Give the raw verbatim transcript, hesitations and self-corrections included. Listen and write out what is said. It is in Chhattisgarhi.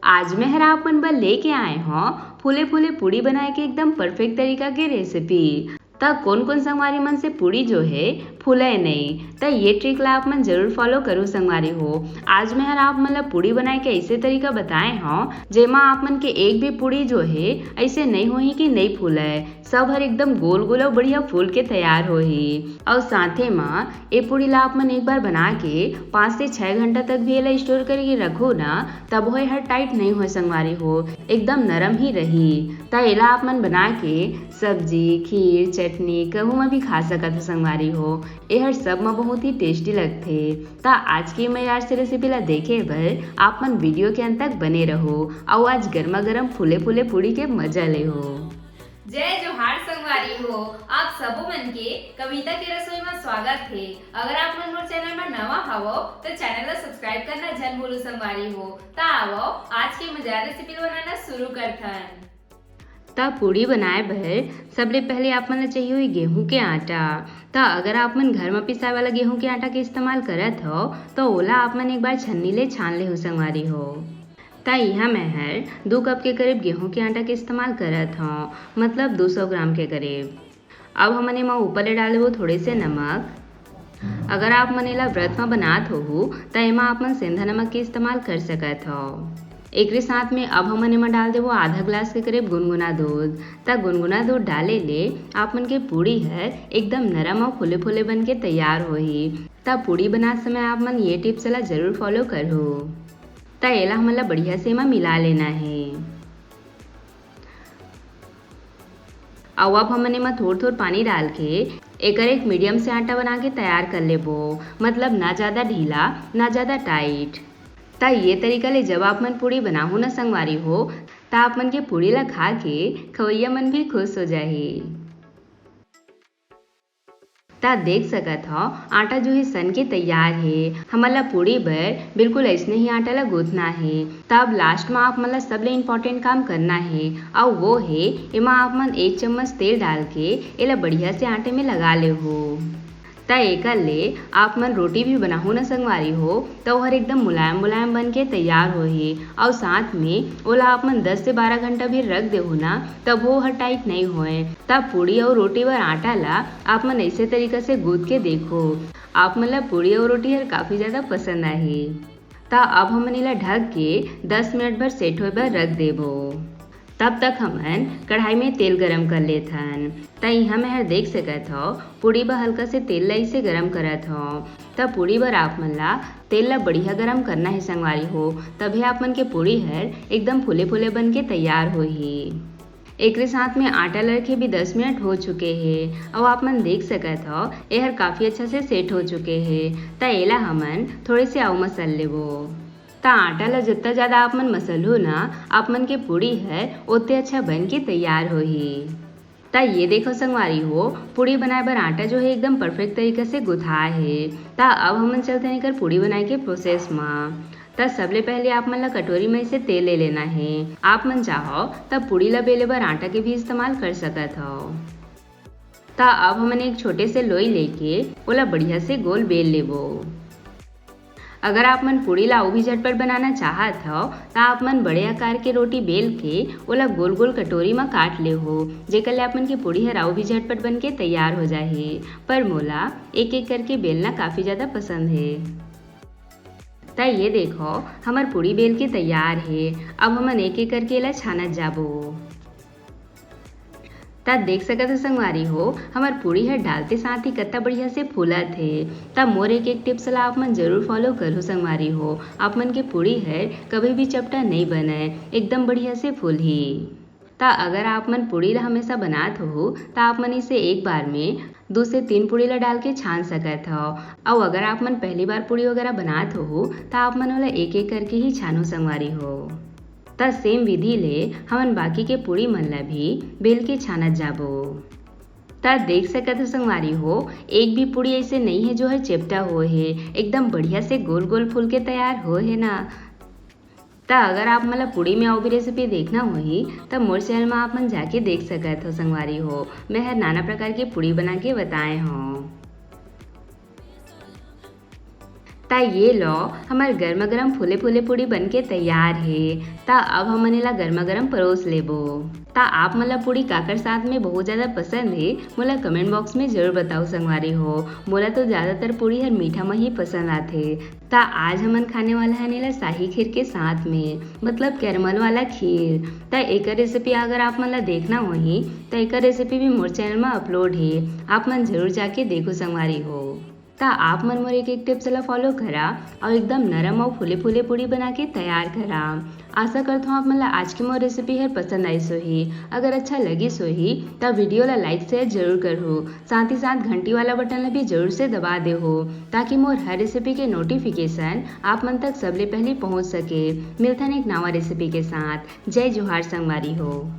आज मैं हर आप मन बर लेके आए हौं फूले फूले पूड़ी बनाए के एकदम परफेक्ट तरीका के रेसिपी। त कोन कोन संगवारी मन से पूड़ी जो हे फूले नहीं, त ये ट्रिक ला आप मन जरूर फॉलो करू संगवारी हो। आज मैं हर आप मन ला पूड़ी बनाए के ऐसे तरीका बताए हौं जेमा आप मन के एक भी पूड़ी जो हे ऐसे नहीं होही कि नहीं फूले। सब हर एकदम गोल गोल अउ बढ़िया फूल के तैयार होही। अउ साथे म ए पूड़ी ला आप मन एक बार बना के पाँच से छह घंटा तक भी एला स्टोर करके रखो ना, तब हो एहर टाइट नहीं होय संगवारी हो, एकदम नरम ही रही। त एला आप मन बना के सब्जी, खीर, चटनी कहू म भी खा सकत हो संगवारी हो। एहर सब म बहुत ही टेस्टी लगथे। त आज के मजेदार से रेसिपी ला देखे बर आप मन वीडियो के अंत तक बने रहो, अउ आज गर्मा गर्म फूले फूले पूड़ी के मजा ले हो। जय जोहार संगवारी हो, आप सबो मन के कविता के रसोई म स्वागत हे। अगर आप मन मोर चैनल म नवा हवो, त चैनल ला सब्सक्राइब करना झन भूलू संगवारी हो। त आवो, आज के मजेदार रेसिपी ला बनाना शुरू करथन। त पूड़ी बनाए बर सबले पहले आप मन ला चाहिए होही गेहूं के आटा। त अगर आप मन घर म पिसाए वाला गेहूं के आटा के इस्तेमाल करत हव, त ओला आप मन एक बार छन्नी ले छान लेहू संगवारी हो। त इहाँ मैं हर दू कप के करीब गेहूं के आटा के इस्तेमाल करत हव, मतलब दू सौ ग्राम के करीब। अब हमन एमा ऊपर ले डाल देबो थोड़े से नमक। अगर आप मन एला व्रत म बनात होहू, त एमा आप मन सेंधा नमक के इस्तेमाल कर सकत हव। एकरे साथ में अब हमन एमा डाल देबो आधा ग्लास के करीब गुनगुना दूध। त गुनगुना दूध डाले ले आप मन के पूड़ी हर एकदम नरम अउ फूले फूले बन के तैयार होही। त पूड़ी बनात समय आप मन ये टिप्स ला जरूर फॉलो करहू। त एला हमन ला बढ़िया से एमा मिला लेना हे। अउ अब हमन एमा थोर थोर पानी डाल के एकर एक मीडियम से आटा बना के तैयार कर लेबो, मतलब ना ज्यादा ढीला ना ज्यादा टाइट। त ये तरीका ले जब आप मन पूड़ी बनाहू ना संगवारी हो, त आप मन के पूड़ी ला खा के खवैया मन भी खुश हो जाही। त देख सकत हव, आटा जो हे सन के तैयार हे। हमन ला पूड़ी बर बिल्कुल अइसने ही आटा ला गूंथना हे। त अब लास्ट म आप मन ला सबले इम्पोर्टेंट काम करना हे, अउ वो हे एमा आप मन एक चम्मच तेल डाल के एला बढ़िया से आटे में लगा लेहू। त एकर ले आप मन रोटी भी बनाहू न संगवारी हो, त ओहर एकदम मुलायम मुलायम बन के तैयार होही। अउ साथ में ओला आप मन दस से बारह घंटा भी रख देहू ना, तब वो हर टाइट नहीं होए। त पूड़ी अउ रोटी बर आटा ला आप मन ऐसे तरीका से गूंथ के देखो। आप मन ला पूड़ी अउ रोटी हर काफी ज्यादा पसंद आही। त अब हमन एला ढक के दस मिनट भर सेट होए बर रख देबो। तब तक हमन कढ़ाई में तेल गरम कर लेथन। त इहाँ मैं हर देख सकत हव, पूड़ी बर हल्का से तेल ला इसे गरम करत हव। त पूड़ी बर आप मन ला तेल ला बढ़िया गरम करना हे संगवारी हो, तभे आप मन के पूड़ी हर एकदम फूले फूले बन के तैयार होही। एकरे साथ में आटा ला रखे भी दस मिनट हो चुके हे, अउ आप मन देख सकत हव, एहर काफी अच्छा से सेट हो चुके हे। त एला हमन थोड़े से अउ मसल लेबो। त आटा ला जितना ज्यादा आप मन मसलहू ना, आप मन के पूड़ी हर ओते अच्छा बन के तैयार होही। त ये देखो संगवारी हो, पूड़ी बनाए बर आटा जो हे एकदम परफेक्ट तरीका से गुथा हे। त अब हमन चलथन एकर पूड़ी बनाए के प्रोसेस म। त सबले पहले आप मन ला कटोरी में से तेल ले लेना हे। आप मन चाहो त पूड़ी ला बेले बर आटा के भी इस्तेमाल कर सकत हव। त अब हमन एक छोटे से लोई लेके ओला बढ़िया से गोल बेल लेबो। अगर आप मन पूड़ी ला अउ भी झटपट बनाना चाहत हव, त आप मन बड़े आकार के रोटी बेल के ओला गोल-गोल कटोरी म काट लेहू, जेकर ले आप मन के पूड़ी हर अउ भी झटपट बन के तैयार हो जाही। पर मोला एक-एक करके बेलना काफी ज्यादा पसंद हे। त ये देखो, हमर पूड़ी बेल के तैयार हे। अब हमन एक-एक करके एला छानत जाबो। त देख सकत हो संगवारी हो, हमर पूड़ी ह डालते साथ ही कत्ता बढ़िया से फूलत हे। त मोर एक एक टिप्स ला आप मन जरूर फॉलो करहू संगवारी हो। आप मन के पूड़ी ह कभी भी चपटा नइ बनय, एकदम बढ़िया से फूलही। त अगर आप मन पूड़ी ला हमेशा बनात हो, त आप मन इसे एक बार में दो से तीन पूड़ी ला डाल के छान सकत हव। अउ अगर आप मन पहली बार पूड़ी वगैरह बनात हो, त आप मन ओला एक एक करके ही छानो संगवारी हो। त सेम विधि ले हमन बाकी के पूड़ी मन ला भी बेल के छानत जाबो। त देख सकत हो संगवारी हो, एक भी पूड़ी ऐसे नइ हे जो हर चेपटा होए हे, एकदम बढ़िया से गोल गोल फूल के तैयार होए हे ना। त अगर आप मन ला पूड़ी में अउ भी रेसिपी देखना होही, त मोर चैनल म आप मन जाके देख सकत हो संगवारी हो, मैं हर नाना प्रकार के पूड़ी बना के बताए हव। त ये लो, हमर गरमा गरम फूले फूले पूड़ी बनके तैयार हे। त अब हमन एला गरमा गरम परोस लेबो। त आप मन ला पूड़ी काकर साथ में बहुत ज्यादा पसंद हे, मोला comment box में जरूर बताओ संगवारी हो। मोला तो ज्यादातर पूड़ी हर मीठा म ही पसंद आथे। त आज हमन खाने वाला हन एला शाही खीर के साथ में, मतलब caramel वाला खीर। त एकर recipe अगर आप मन ला देखना होही, त एकर recipe भी मोर channel म upload हे, आप मन जरूर जाके देखो संगवारी हो। त आप मन मोर एक एक tips ला follow करा और एकदम नरम और फूले फूले पूड़ी बना के तैयार करा। आशा करत हूँ आप मन ला आज के मोर recipe हर पसंद आइस होही। अगर अच्छा लगिस होही त video ला like share जरूर करहु, साथ ही साथ घंटी वाला button ला भी जरूर से दबा देहु, ताकि मोर हर recipe के notification आप मन तक सबले पहले पहुँच सके। मिलथन एक नवा recipe के साथ। जय जोहार संगवारी हो।